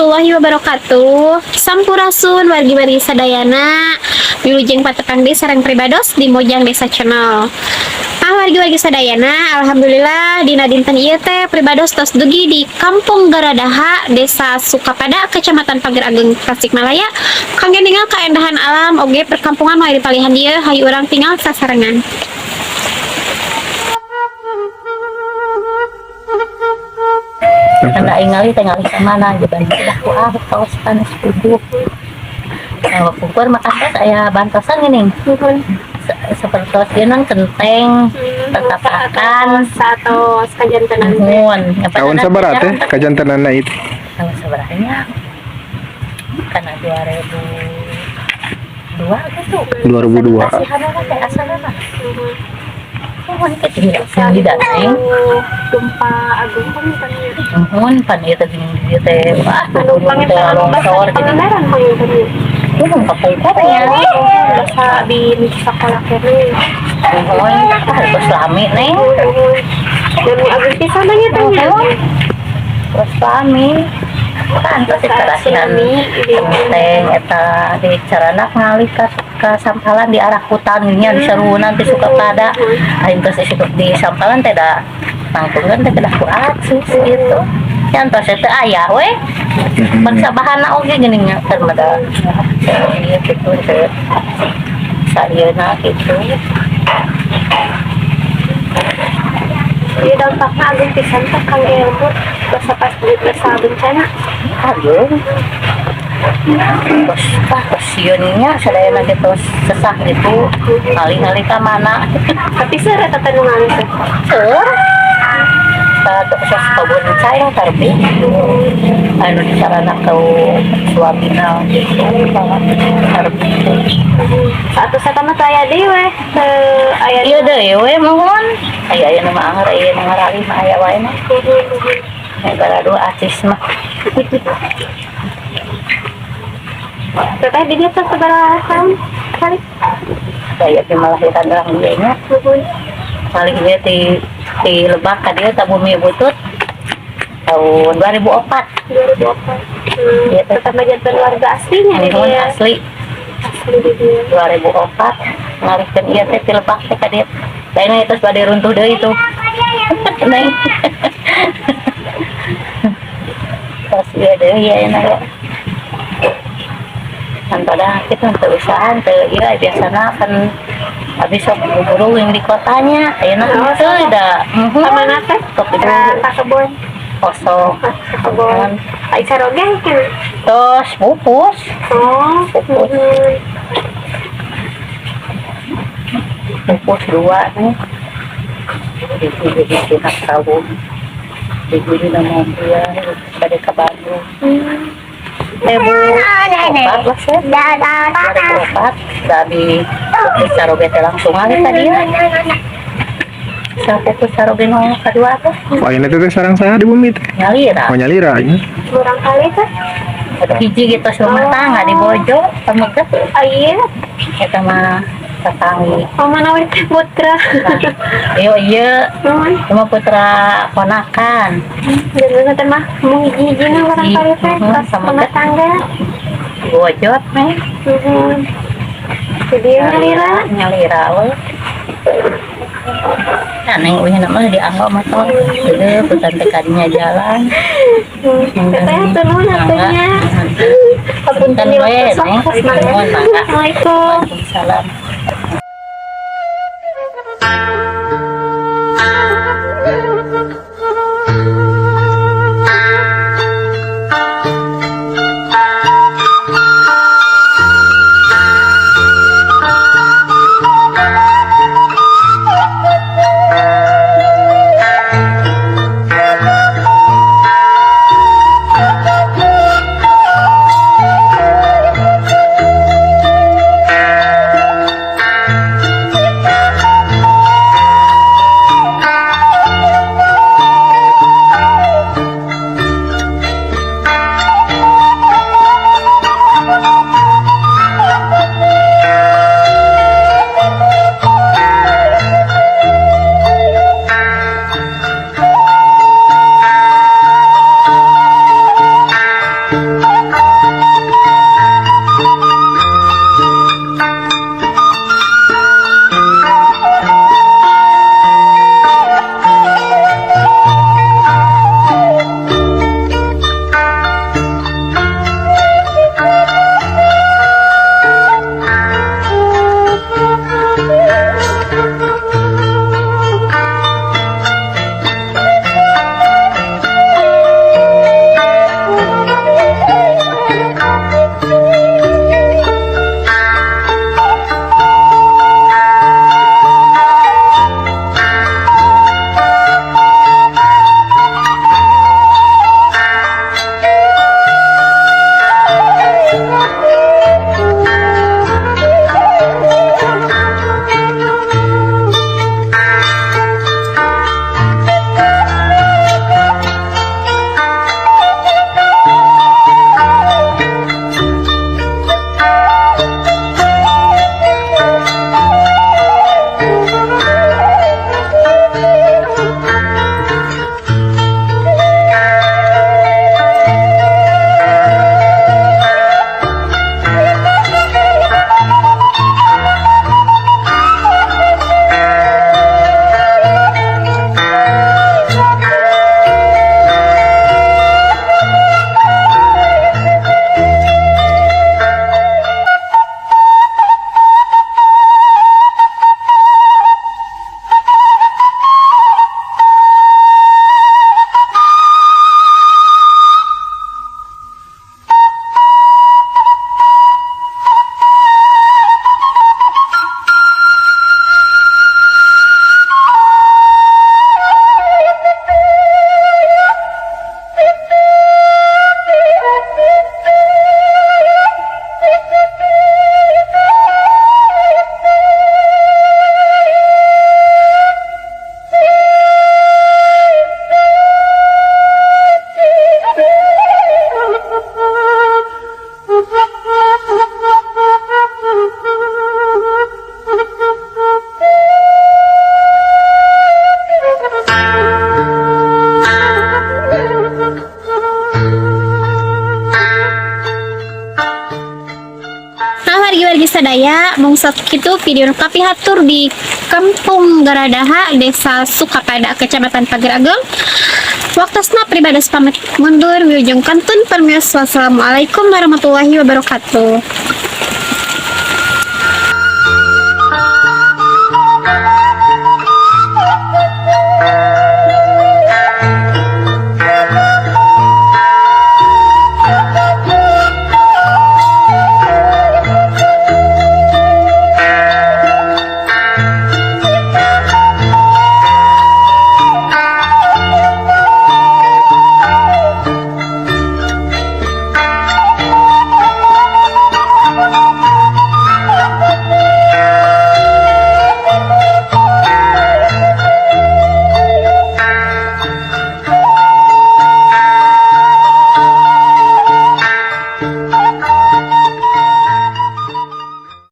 Warahmatullahi wabarakatuh. Sampurasun wargi-wargi sadayana. Wilujeng patepang deui sareng pribados di Mojang Desa Channel. Ah, wargi-wargi sadayana, alhamdulillah dina dinten ieu teh pribados tos dugi di Kampung Garadaha, Desa Sukapada, Kecamatan Pager Agung, Tasikmalaya. Kangge ningal kaendahan alam oge perkampungan nu aya di palihan dieu, hayu urang tingal sasarengan. Tanda ingali teh ngalih ka mana gitu dah ku ah kaos panas puguh. Nah, pungkur makan teh aya bantosan geuning. Seperti ieu non kenteng, tetapakan, Satu kajantenan. Nuhun. Tahun sabaraha teh kajantenanna itu? Tahun sabarahanya? Karena 2002 gitu. 2002. Kasihan teh asalna mah. Nuhun ke tinggi dateng. Gempa agung kan tanya. Nuhun pan ieu teh geuning di dieu teh. Wah, Anu gunung teh longsor geuning. Pangandaran panginten. Nuhun kapungkur nya. Basa di sekolah kene. Nuhun, ah terus lami neng. Dan agung pisan nya teh nya. Nuhun. Terus lami. Kan terus dikerasihan kenteng eta di carana ngalih ka sampalan di arah hutan nya di serunan di Sukapada. Aing terus di sampalan teh da nangtungan teh kedah ku acis gitu. Yang tos teh aya we. Bangsa bahana oge geuning nya kan mada ieu gitu teh. Sarieuna gitu. Ieu dampakna agung pisan teh kangge lembur basa pas basa bencana. Aduh. Terus ah terus sieunnya sadayana ge terus sesah gitu. Ngalih-ngalih ka mana. Tapi seur eta teh nu ngalih teh. Seur. Terus kebun cai tarbi. Anu di sarana kau suamina gitu tarbi. Satu satu mah teu aya deui we. Teu aya. Iya deui we mohon. Aya aya nu mah anger aya nu ngarali mah aya wae mah. Negara dua acis mah. Teteh di dieu teh sabaraha tahun kali? Saya teh malahiran orang dieu nya. Paling dia di Lebak ka dieu ta bumi butut tahun 2004. 2004. Iya, teh. Tetap janten warga aslinya di Nuhun dieu. Asli. Asli di dieu. 2004 ngalihkeun ieu teh ti Lebak teh ka dieu. Lainnya terus bade runtuh deui itu. Neng. Terus ieu deui ya enak ya. Kan pada kita teu usahaan teu ieu biasana kan habis sok buru yang di kotanya ayeuna Oh, teu da. Ka mana teh? Sok di Ka kebun. Kosong. Ka kebun. Ai caroge kan. Terus pupus. Oh, Pupus. Pupus dua nih. Di pihak kawung. Di guru nama dia pada ke Bandung. Ribu opat lah saya. 2004 dari pupus caroge teh langsung aja tadi ya. Sa pupus caroge nu kadua teh. Oh, ini teh sarang saha di bumi teh? Nyalira. Oh, nyalira nya. Kurang kali teh. Hiji gitu rumah tangga di Bojo pameget. Iya. Eta mah tatangi. Oh, mana we putra. Iya iya, Nuhun. cuma putra ponakan. Jangan teh mah mung hiji-hijina barang kali teh Mhm, pas sama rumah teh. Tangga. Bojot meh. Nuhun. Jadi nyalira. Nyalira we. Nah, neng uih mah dianggap mah tong. Geuleuh punten teh kadinya jalan. Teteh teh nuhun atunya. Punten we, neng. Nuhun mangga. Assalamualaikum. Waalaikumsalam. Wargi-wargi sadaya, mung sakitu video nu kapihatur di Kampung Garadaha, Desa Sukapada, Kecamatan Pagerageung. Waktosna pribados pamit mundur, wilujeng kantun permios. Wassalamualaikum warahmatullahi wabarakatuh.